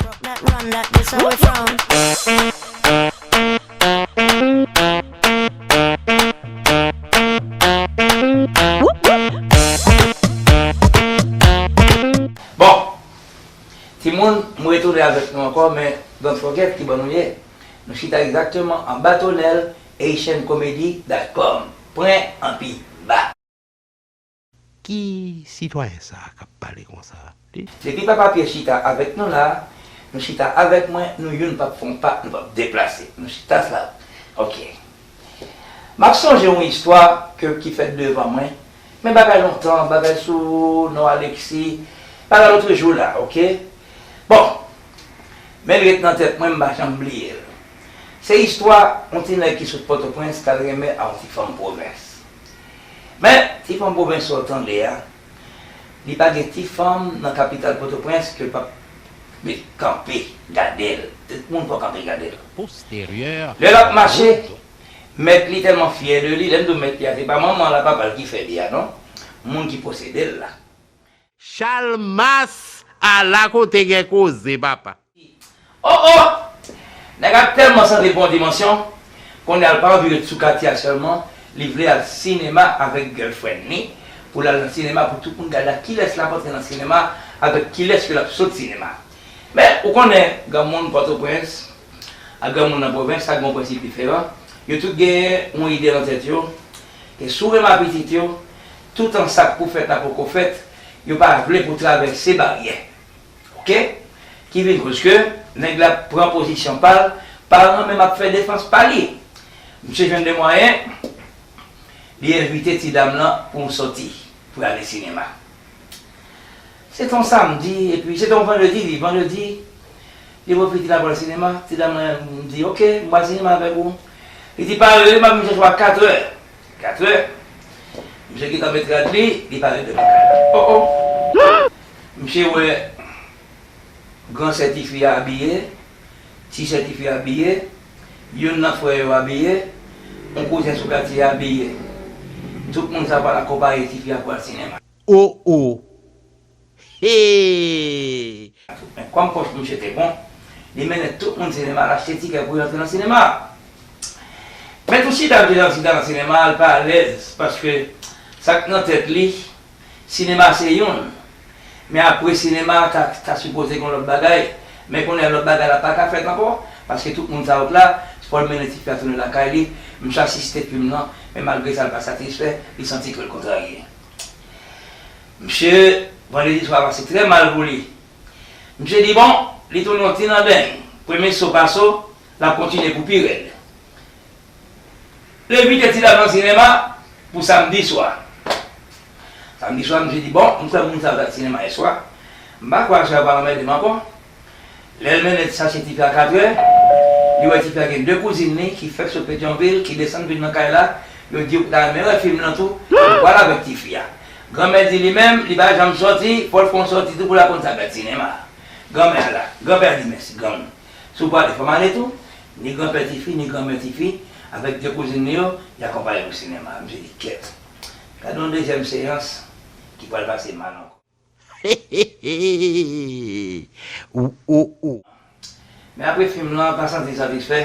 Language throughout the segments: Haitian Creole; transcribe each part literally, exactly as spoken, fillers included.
That run, that this how we from. Bon, timoun, m retounen avèk nou ankò, men don't forget ki bò nou ye. Nou chita egzakteman anba tonèl haitian comedy dot com. Pwen anpi ba. Ki sitwayen sa a k ap pale konsa? Li. Depi Papa Pyè chita avèk nou la a, nou chita avèk mwen, nou youn p ap fè yon pa, nou p ap deplase. Nou chita flat. Ok. M ap sonje yon istwa ke, ki fèt devan mwen, men bagay lontan, bagay sou non Alexis, bagay lòt jou la, ok? Bon, men l ret nan tèt mwen, m pa janm bliye l. Se istwa yon ti nèg ki sot Pòtoprens k al renmen a yon ti fanm pwovens. Men, ti fanm pwovens sa w tande a, li pa gen ti fanm nan kapital Pòtoprens ke l p ap met kanpe gade l. Tout moun fò kanpe gade l. Lè l ap mache, mèt li tèlman fyè de li, lè m di w mèt li a, se pa manman l ak papa l ki fè li a non, moun ki posede l la. Chalmas, ala kote gen koze, papa. Oh oh! Nèg la tèlman santi l pran yon dimansyon, kounye a l pa anvi ret sou katye a sèlman, li vle al sinema avèk girlfriend li, pou l al nan sinema pou tout moun gade ak kilès l ap antre nan sinema, avèk kilès ke l ap sot sinema. Men, ou konnen, granmoun Pòtoprens ak granmoun nan pwovens, sa gen yon prensip diferan. Yo tout gen yon ide nan tèt yo, ke si w renmen a pitit yo, toutan sa k pou fèt la poko fèt, yo pa vle pou travèse baryè. Ok? Ki vin koz ke nèg la pran pozisyon pa l, pa l menm ap fè defans pa li. Misye jwenn de mwayen, li envite ti dam lan pou yon sòti, pou y ale sinema. Se t on samdi, epi se t on vandredi, wi, vandredi, li pwofite l ap al sinema, ti dam lan di, ok, m pral sinema avèk ou. Li di, pare, m ap vin chèche w a katrè. Katrè. Misye gentan met rad li, li parèt devan kay la. Oh oh! Misye wè gran sè tifi a abiye, ti sè tifi a abiye, youn nan frè yo abiye, yon kouzen sou katye a abiye. Tout moun sa pral akonpaye tifi a pou al sinema. Oh oh! Hey! Men kòm pòch misye te bon, li mennen tout moun sinema, l achte tikè pou yo antre nan sinema. Men tou chita misye t ap chita nan sinema a, l pa alèz, paske sa k nan tèt li, sinema se youn. Men apre sinema a, ta, ta sipoze gen yon lòt bagay. Men kounye a lòt bagay la pa ka fèt ankò, paske tout moun sa yo k la, fò l mennen tifi a tounen lakay li. Misye asiste fim nan, men malgre sa l pa satisfè, li santi ke l kontrarye. Misye, vandredi swa a pase trè mal pou li. Misye di bon, li tounen yon ti nan deng. Premye so pa so, l ap kontinye pou pi rèd. Li envite ti dam nan sinema pou samdi swa. Samdi swa, misye di bon, m kwè moun sa yo t al sinema yè swa. M pa kwè aswè a yo pral anmède m ankò. Lè l mennen sachè tifi a katrè, li wè tifi a gen de kouzin li ki fèk sot Petyonvil, ki desann vin nan kay la, yo di yo ta renmen wè fim nan tou, yo pral avèk tifi a. Granmè di li menm, li pa janm sòti, fò l fè yon sòti tou pou l al konn sa k rèd sinema a. Granmè a la, granpè a di mèsi, granmoun. Si w pale, fò m ale tou. Ni granpè tifi, ni granmè tifi, avèk de kouzin li yo, y akonpaye l pou sinema a. Misye di kèt. Gade yon dezyèm seyans ki pral pase mal ankò. Ou, ou, ou. Men apre fim lan, pa santi l satisfè.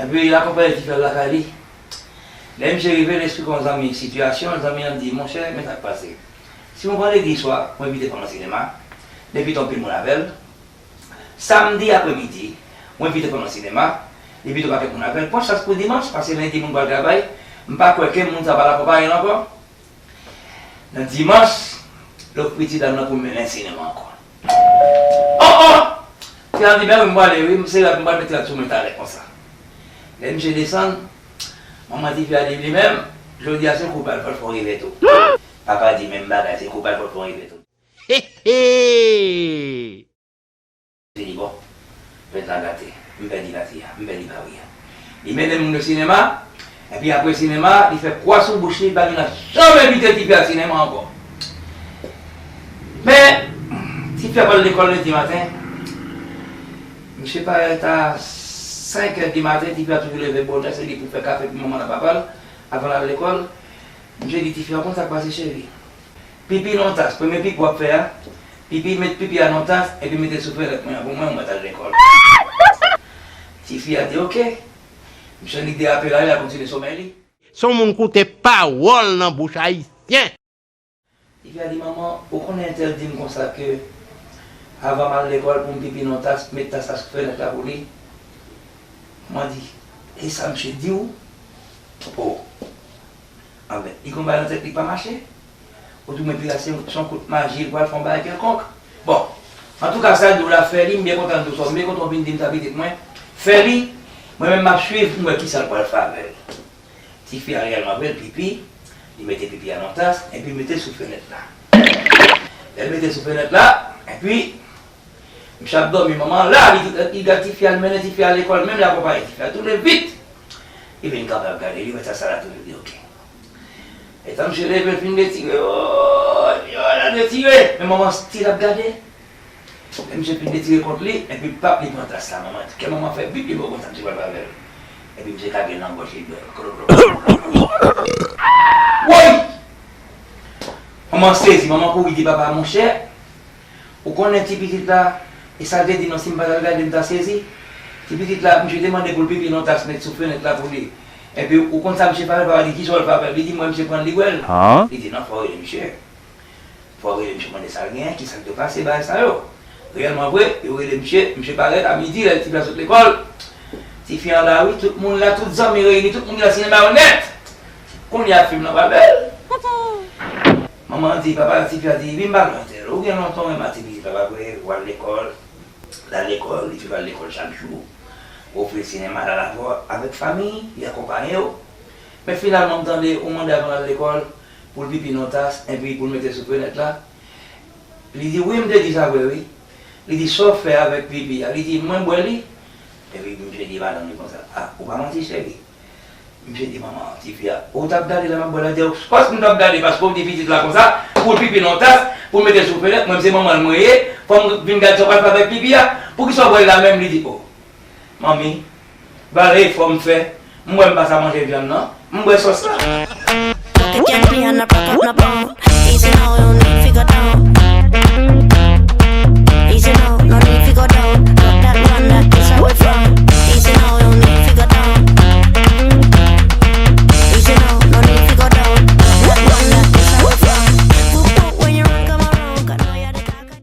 Epi l akonpaye tifi a lakay li. Lè misye rive, l esplike yon zanmi sitiyasyon, zanmi an di, monchè, men sa k pase. Si yon vandredi swa, ou envite fanm nan sinema, li envite anpil moun avè l. Samdi apremidi, ou envite fanm nan sinema, li envite yon pakèt moun avè l. Pran chans pou dimanch, paske lendi moun pral travay, m pa kwè ke moun sa pral akonpaye l ankò. Nan dimanch, l ofri ti dam nan pou mennen l sinema ankò. Oh oh! Ti dam di, men wi, m prale wi, m se rad, m pral met rad sou mwen talè konsa. Lè misye desann, manman tifi a di li menm, jodi a se kou pa l, fò l fè yon rive tou. Papa di menm bagay, se kou pa l, fò l fè yon rive tou. He he! Li di bon, fèt la gate, m pèdi pati a, m pèdi pari a. Li mennen moun yo sinema, epi apre sinema, li fè kwa sou bouch li, li pa vin janm envite tifi a sinema ankò. Men, tifi a pral lekòl lendi maten, misye parèt a senk è di maten, tifi a toujou leve bonè, se li pou fè kafe pou manman l ak papa l, avan l al lekòl. Misye di tifi a, ou konn sa k pase cheri? Pipi nan yon tas, premye pipi w ap fè a, Pipi, met pipi a nan tas, epi mete sou fenèt mwen an pou mwen, mwen t al lekòl. Tifi a di, "Oke." Misye li derape la, li al kontinye somèy li. Se yon moun koute pawòl nan bouch ayisyen. Tifi a di, "Manman, ou konnen entèl di m konsa ke avan m al lekòl pou m pipi nan tas, met tas la sou fenèt la pou li." Manman di, "E sa misye di w?" O. Anben, li gon bagay nan tèt li k pa mache. Otoumwen pi la se yon kout maji, li pral fè yon bagay kèlkonk. Bon, antouka sa l di w la, fè li, m byen kontan l di w sa, m byen kontan w vin di m sa pitit mwen. Fè li, mwen menm m ap swiv, m wè kisa l pral fè avè l. Tifi a reyèlman vre, l pipi, li mete pipi a nan tas, epi l mete l sou fenèt la. Lè l mete l sou fenèt la, epi, misye ap dòmi, manman an la, li, li gad tifi a, li mennen tifi a lekòl, menm li akonpaye tifi a, tou de vit. Li vin kanpe ap gade, li wè tas sa la tou, li di, "Oke." Etan misye leve, l fin detire, o, li wè l ap detire, men manman still ap gade. Lè misye fin detire kont li, epi pap li pran tas la, manman, kè manman fè bip, li poko konn sa misye pral fè avè l. Epi misye kage l nan gòj li, bwè, klo, klo, klo. Woy! Manman sezi, manman kouri di papa, "Monchè, ou konnen ti pitit la, e sa l te di non, si m pa t al gade, m ta sezi." Ti pitit la, misye te mande pou l pipi nan tas, met sou fenèt la pou li. Epi, ou konn sa misye fè avè l, papa di, "Kisa w fè avè l?" Li di, "Mwen, misye pran l, li bwè l." Li di, "Non, fò w rele misye." Fò w rele misye mande sa l genyen, kisa k te pase, bagay sa yo. Reyèlman vre, yo rele misye, misye parèt a midi, lè tifi a sot lekòl. Tifi an la wi, tout moun la, tout zanmi reyini, tout moun gen nan sinema yo nèt. Kounye a fim nan pral bèl. Manman an di, papa tifi a di, "Vin m pale yon tèl, ou gen lontan w renmen ti pitit la, pa vre, ou al lekòl, l al lekòl, li toujou al lekòl chak jou, ou ofri l sinema, l al avè w, avèk fanmi, li akonpaye w. Men finalman m tande ou mande avan l al lekòl, pou l pipi nan tas, epi pou l mete sou fenèt la." Li di, "Wi, m te di sa vre, wi." Li di, "Sa w fè avèk pipi a?" Li di, "Mwen bwè li." Epi misye di madanm li konsa, "A, ou pa manti, cheri." Misye di manman tifi a, "Ou t ap gade lè m ap bwè l la?" Li di, "Of course m t ap gade, paske w di pitit la konsa, pou l pipi nan tas, pou l mete sou fenèt, mwen se manman l mwen ye, fò m vin gade sa w pral fè avèk pipi a. Poukisa w bwè l la menm?" Li di, "O." Manmi, vale efò m fè, m wè m pa sa manje vyann nan, m bwè sòs la. Don't think young Rihanna broke up no bone. Easy now, you need figure down.